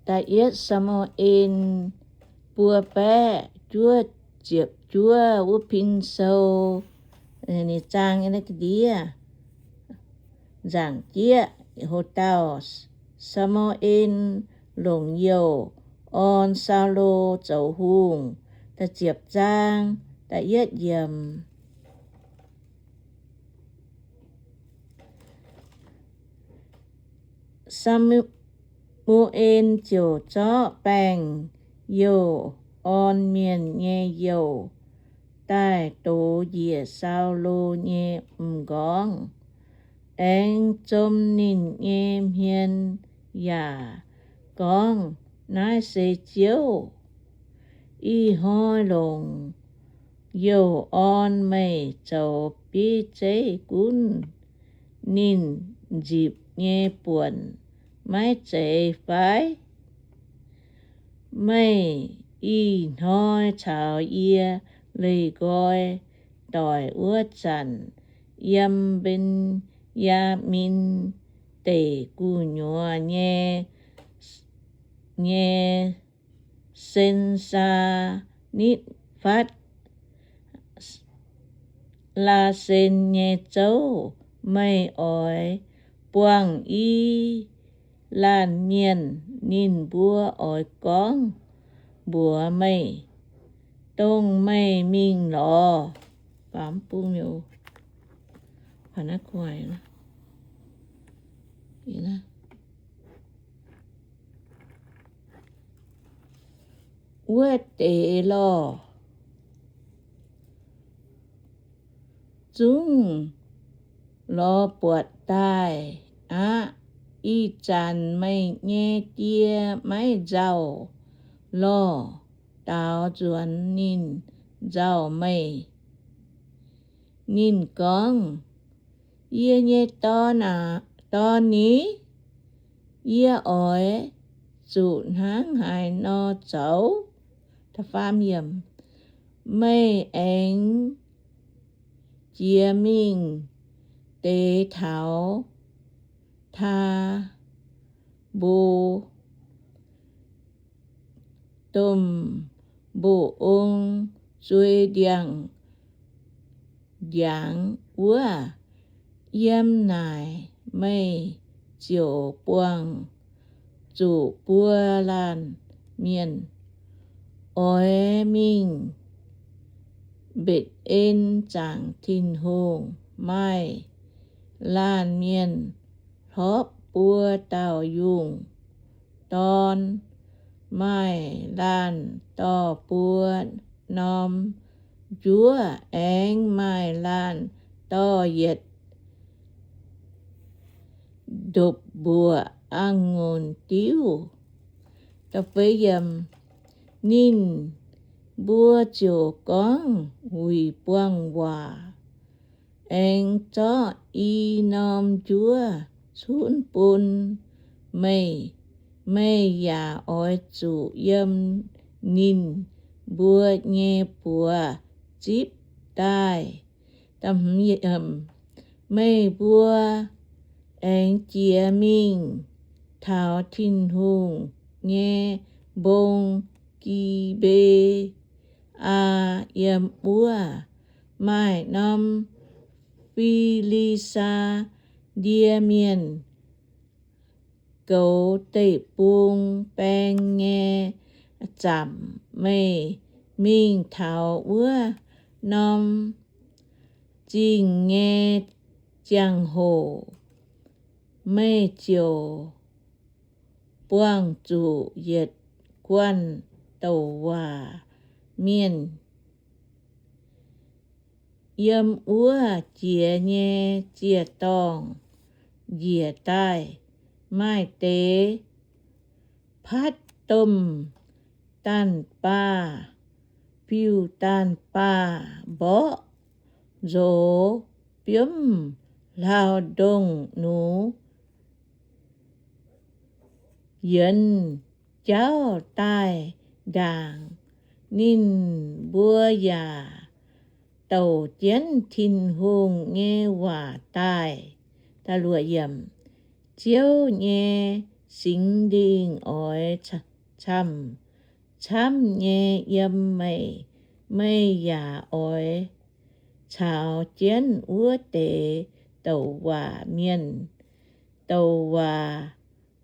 Da'yietv Saa^mu^en buo baeqv juov ziepc juov wuov pin sou, ninh zaang ndiev nzaangc jieqv, hoc dauh Saa^mu^en longc youh orn Saulo zoux hungh. Da'ziepc zaang, da'yietv yiemc. Saa^mu^en ziouc zorqv baengh youh orn mienh nyei youh daaih dox njiec Saulo nyei m'nqorngv, aengx zom ninh nyei hmien yaac gorngv, Naaiv se Ziouv. Ih hnoi longc youh orn meih zoux bieiv zeiv gunv ninh nzipc nyei buonc maiv zeiz fai? Meih ih hnoi caux yie leih nqoi doic wuov zanc, yiem Mben^yaa^min Deic gu'nyuoz nyei nyei Sen^saa^nitv^fatv Laasen nyei zouv. Meih oix buangh i laanh mienh, ninh mbuo oix gorngv mbuox meih, Dongh meih mingh lorz wuov deix lorh. Zungv lorz buatc daaih aqv. Ih zanc meih nyei die maiv nzauh lorh. Daaux nzuonx ninh nzauh meih. Ninh gorngv, Yie nyei dorn ni, yie oix zuqc hnangv haaix nor zoux? Meih aengx jiez mingh deix taux Taa^mbo domh mboqv ong zuei ndiangx-ndiangx wuov. Yiem naaic meih ziouc buangh zuqc buo laanh mienh. Oix mingh Mbetc^en zaangc Tin-Hungh. Maaih laanh mienh hlorpv buo dauh yungh dorn, maaih laanh dorh buo norm njuov, aengx maaih laanh dorh yietc ndopv-mbuoqc a'ngunc diuv. Ninh mbuo ziouc gorngv, Wuic buangh waac aengx zorqv i norm njuov cunv bun meih. Meih yaac oix zuqc yiem ninh mbuo nyei buoz zipv daaih. Meih mbuo aengx jiez mingh taux Tin-Hungh nyei mbong, Gi^mbe^aa, yiem wuov maaih norm Fi^li^saa^die Mienh goux deic-bung baeng nyei zaamc. Meih mingh taux wuov norm zingh nyei ziangh hoc, meih ziouc buangh zuqc yietc guanh douc waac mienh yiem wuov jiex nyei ziec-dorngh njiec daaih. Maaih deix patv domh daanh baah, fiuv daanh baah mborqv nzox biomv hlauv ndongh nux yienx jauv daaih ndaangc. Ninh mbuo yaac douc jienv Tin-Hungh nyei waac daaih. Ziouv nyei Singx Lingh oix camv-camv nyei yiem meih. Meih yaac oix caux jienv wuov deix douc waac mienh douc waac,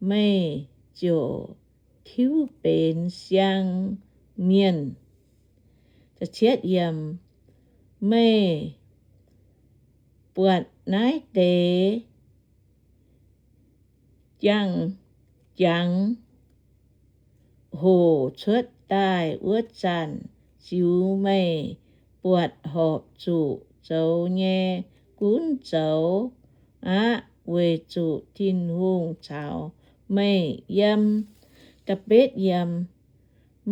meih ziouc tiuv benx siang mienh. Meih buatc naaiv deix jangx-jangx hoc cuotv daaih wuov zanc, ziux meih buatc horpc zuqc zoux nyei gunv zoux aqv, weic zuqc Tin-Hungh caux meih yiem.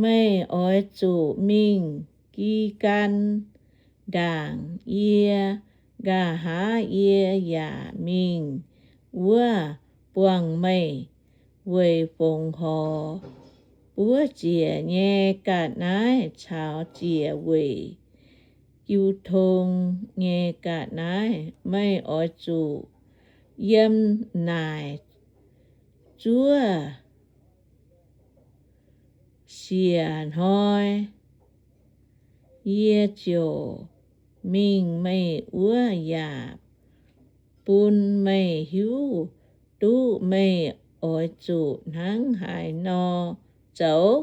Meih oix zuqc mingh Gi^gan ndaangc yie. Nqa'haav yie yaac mingh wuov buangh meih weic fongc horc buov ziec nyei ga'naaiv caux ziec weic jiu tong nyei ga'naaiv. Meih oix zuqc yiem naaic zuov siec hnoi, yie ziouc mingh meih wuov yaac bun meih hiuv duqv meih oix zuqc hnangv haaix nor zoux.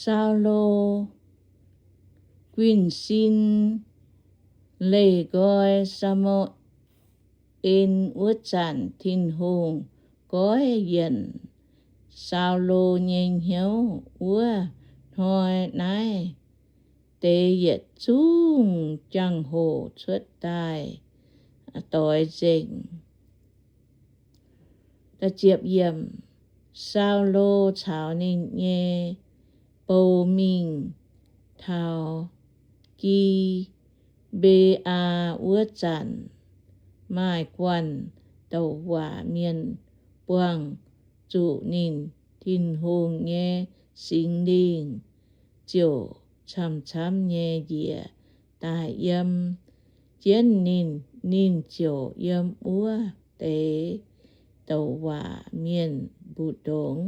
Saulo guinh sin leih nqoi Saa^mu^en wuov zanc, Tin-Hungh goiv yienc Saulo nyei hnyouv. Wuov hnoi naaiv deix yietc zungv jangx-hoc cuotv daaih doix nzengc. Saulo caux ninh nyei bou mingh taux Gi^mbe^aa wuov zanc, maaih guanh douc waac mienh buangh zuqc ninh. Tin-Hungh nyei Singx Lingh ziouc camv-camv nyei njiec daaih yiem jienv ninh. Ninh ziouc yiem wuov deix douc waac mienh mbu'ndongx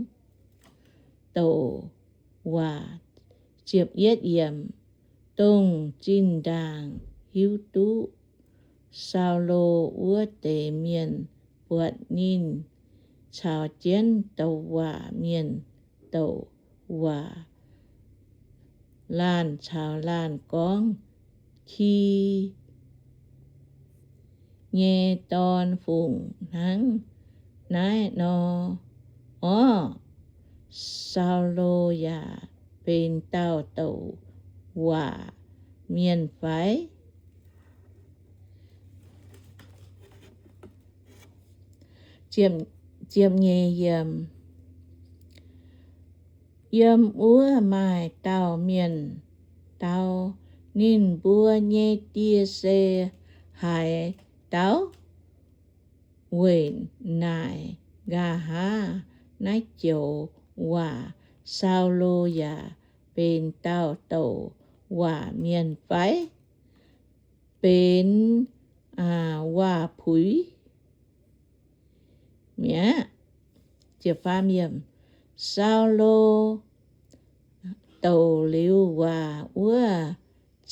douc waac. Dongh zinh ndaangc hiuv duqv Saulo wuov deix mienh buatc ninh caux jienv douc waac mienh douc waac, laanh caux laanh gorngv, Ki nyei dorn fungc hnangv naaiv nor? Orv, Saulo yaac benx dauh douc waac mienh fai? Yiem wuov maaih dauh mienh dau, Ninh mbuo nyei die se haaix dauh? Weic naaic nqa'haav naaiv joux waac Saulo yaac benx dauh douc waac mienh fai? Benx waac-puix mi'aqv. Saulo douc liuz waac wuov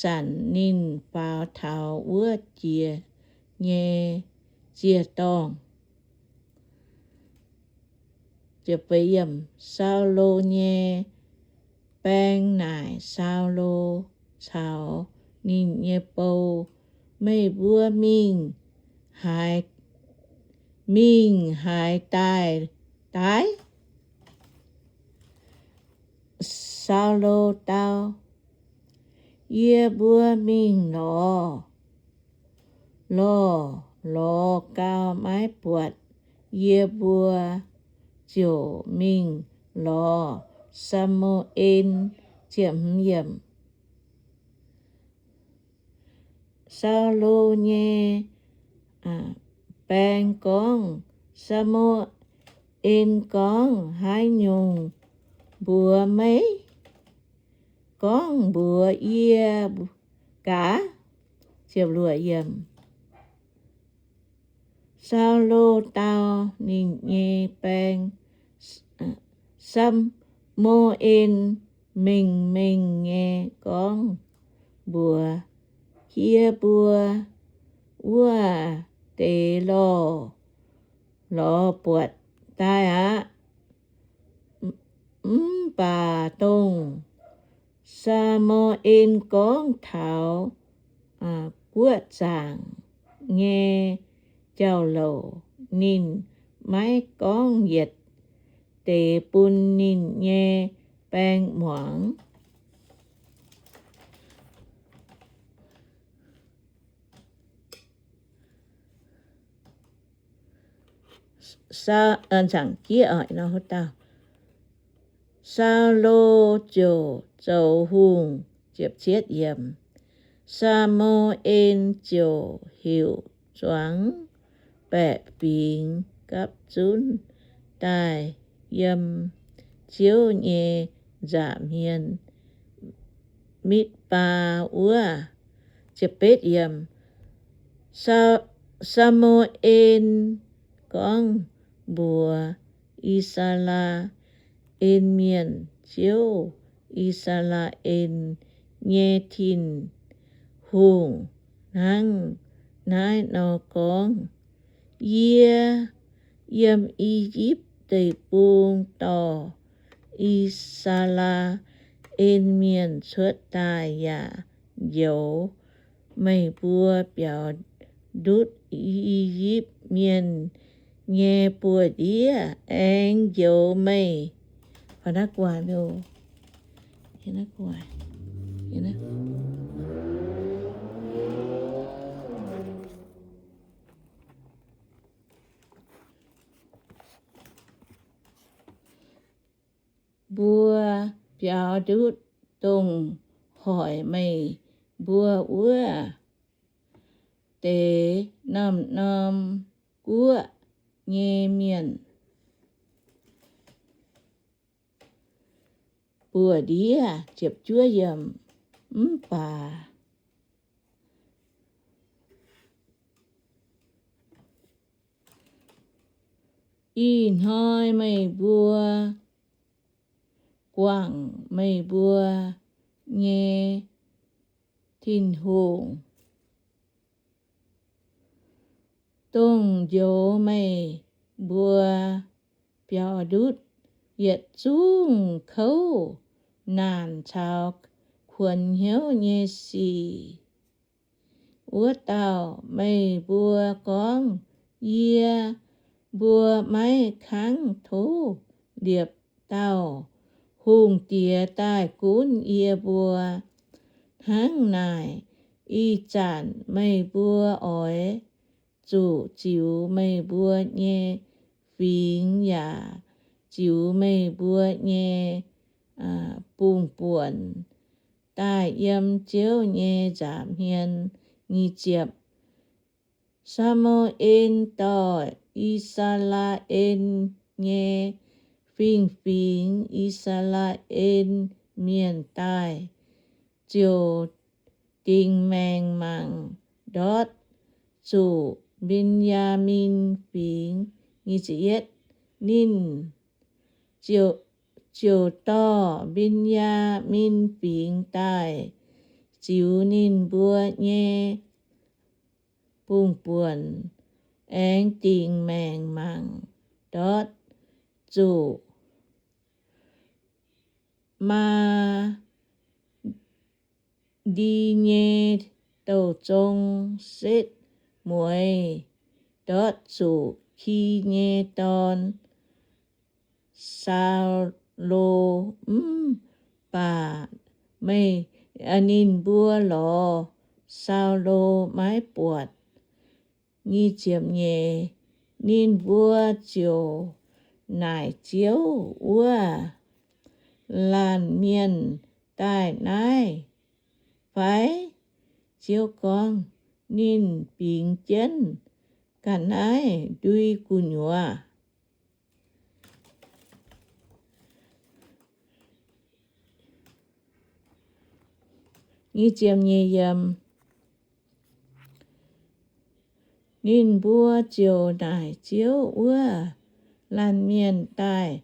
zanc, ninh faaux taux wuov jiex nyei ziec-dorngh. Saulo nyei baeng naaic Saulo caux ninh nyei bou, Meih mbuo mingh haaix, mingh haaix daaih daaih? Saulo dau, Yie mbuo mingh lorz, lorz, lorz gau maiv buatc, yie mbuo ziouc mingh lorz Saa^mu^en. Saulo nyei baeng gorngv, Saa^mu^en gorngv haaix nyungc mbuox meih? Gorngv mbuox yie gaax. Saulo dau ninh nyei baeng, Saa^mu^en mengh mengh nyei gorngv mbuox, Yie mbuo wuov deix lorh lorz buatc daaih aqv. Mv baac dongh Saa^mu^en gorngv taux guoqv zaangc nyei jauv-louc, ninh maiv gorngv yietc deix bun ninh nyei baeng muangx. Saulo ziouc zoux hungh. Saa^mu^en ziouc heuc zuangx baeqc fingx gapv zunv daaih yiem Ziouv nyei nza'hmien, Mitv^baa wuov. Saa^mu^en gorngv mbuox I^saa^laa^en Mienh, Ziouv, I^saa^laa^en nyei Tin-Hungh, hnangv naaiv nor gorngv, Yie yiem I^yipv Deic-Bung dorh I^saa^laa^en Mienh cuotv daaih yaac njoux meih mbuo biaux ndutv I^yipv Mienh nyei buoz-ndiev, aengx njoux meih mbuo biaux ndutv dongh hoic meih mbuo wuov deix norm-norm guoqv nyei mienh buoz-ndiev. Mv baac ih hnoi meih mbuo guangc meih mbuo nyei Tin-Hungh, dongh njoux meih mbuo biaux ndutv yietc zungv kouv naanc caux kuonx hnyouv nyei sic wuov dauh. Meih mbuo gorngv, Yie mbuo maiv kangv tov liepc dauh hungh diex daaih gunv yie mbuo. Hnangv naaic, ih zanc meih mbuo oix zuqc ziux meih mbuo nyei fingx yaac ziux meih mbuo nyei bungx-buonc daaih yiem Ziouv nyei nza'hmien. Nyic ziepc. Saa^mu^en dorh I^saa^laa^en nyei fingx-fingx, I^saa^laa^en Mienh, daaih, ziouc dingc maengc mangc ndortv zuqc Mben^yaa^min Fingx. Ninh ziouc dorh Mben^yaa^min Fingx daaih ziux ninh mbuo nyei bungx-buonc, aengx dingc maengc mangc ndortv zuqc Maa^ndi nyei douh zong setv mueiz, ndortv zuqc Ki nyei dorn, Saulo, mv baac meih, ninh mbuo lorz Saulo maiv buatc. Nyic ziepc nyeic, ninh mbuo ziouc naaic Ziouv wuov laanh mienh daaih naaiv fai? Ziouv gorngv, ninh bingx jienv ga'naaiv ndui gu'nyuoz. Nyic ziepc nyeic yiemc, ninh mbuo ziouc naaic Ziouv wuov laanh mienh daaih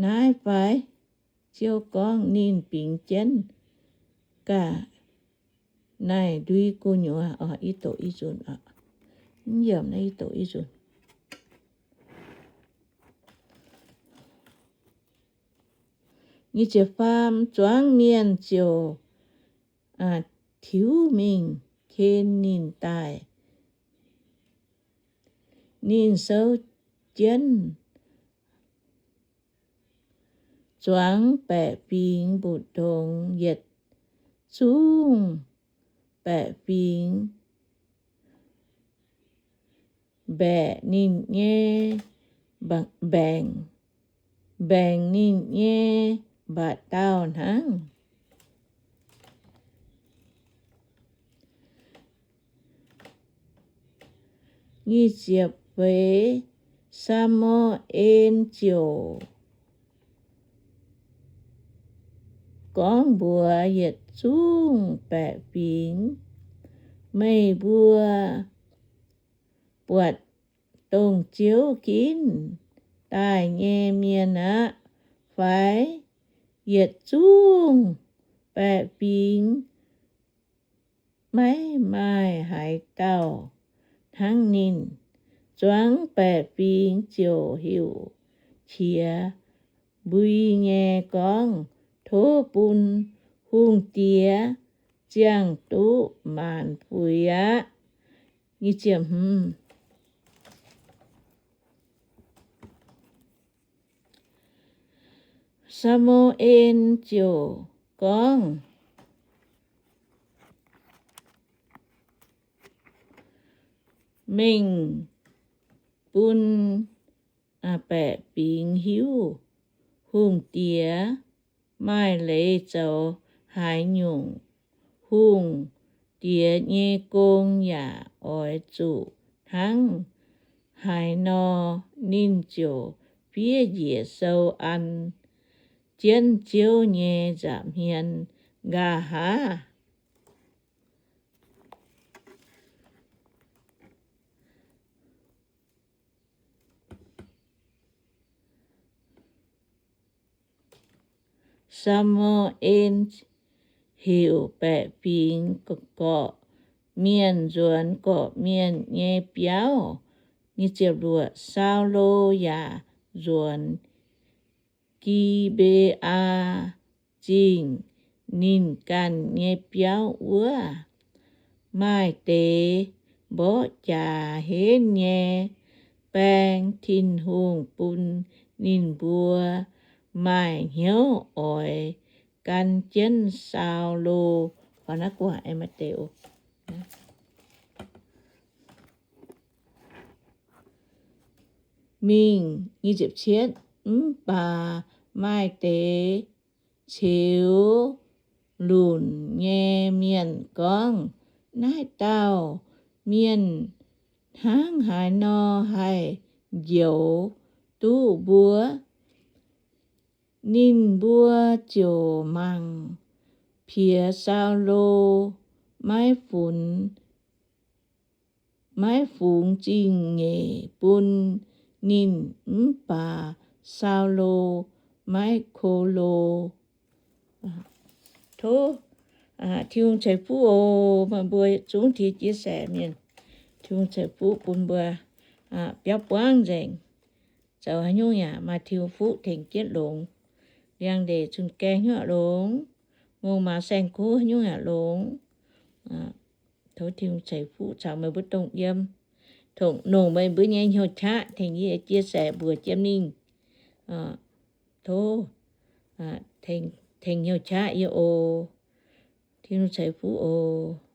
naaiv fai? Ziouv gorngv, ninh bingx jienv ga'naaiv ndui gu'nyuoz. Oc, ih doqc ih nzunc oc. Mv yiemc naaiv ih doqc ih nzunc. Nyic ziepc faam, zuangx mienh ziouc tiux mingh ken ninh daaih. Ninh souv jienv zuangx baeqc fingx mbu'ndongx yietc zungv baeqc fingx mbaeqc ninh nyei, mbaengc, mbaengc ninh nyei mba'dauh hnangv. Nyic ziepc feix, Saa^mu^en ziouc gorngv mbuox yietc zungv baeqc fingx, meih mbuo buatc dongh Ziouv ginv daaih nyei mienh aqv fai? Yietc zungv baeqc fingx maiv maaih haaix dauh hnangv ninh. Zuangx baeqc fingx ziouc heuc qiex mbui nyei gorngv, Tov bun hungh diex ziangh duqv maanc fuix aqv. Saa^mu^en ziouc gorngv, Mengh bun baeqc fingx hiuv hungh diex maaih leiz zoux haaix nyungc. Hungh diex nyei gong yaac oix zuqc hnangv haaix nor. Ninh ziouc fiev njiec sou an jienv Ziouv nyei nza'hmien nqa'haav. Saa^mu^en heuc baeqc fingx gorqv-mienh nzuonx gorqv-mienh nyei biauv. Saulo yaac nzuonx Gi^mbe^aa Zingh. Ninh ganh nyei biauv wuov maaih deix mborqv jaax henv nyei baeng. Tin-Hungh bun ninh mbuo maaih hnyouv oix gan jienv Saulo. Mingh, mv baac maaih deix ceux lunc nyei mienh gorngv, Naaiv dauh mienh hnangv haaix nor haih njoux duqv mbuo? Ninh mbuo ziouc mangc piex Saulo maiv funx, maiv fungx zingh nyeic bun ninh, mv baac Saulo maiv ko lo. Tov Tin-Hungh ceix fuqv oc. Meih mbuo zungv tie chia sẻ mienh, Tin-Hungh ceix fuqv bun mbuo biauv buangv nzengc. Zoux haaix nyungc yaac maaih Tin-Hungh fuqv tengx jienv longx. Liangx-ndeic cun-gaeng hnyouv longx, ngongh maaz saeng-kuv haaix nyungc yaac longx. Tov Tin-Hungh ceix fuqv caux meih mbuo dongh yiem, nongc meih mbuo nyei hnyouv qaqv tengx yie chia sẻ mbuox jiem mingh. Tov tengx tengx hnyouv qaqv yie oc. Tin-Hungh ceix fuqv oc.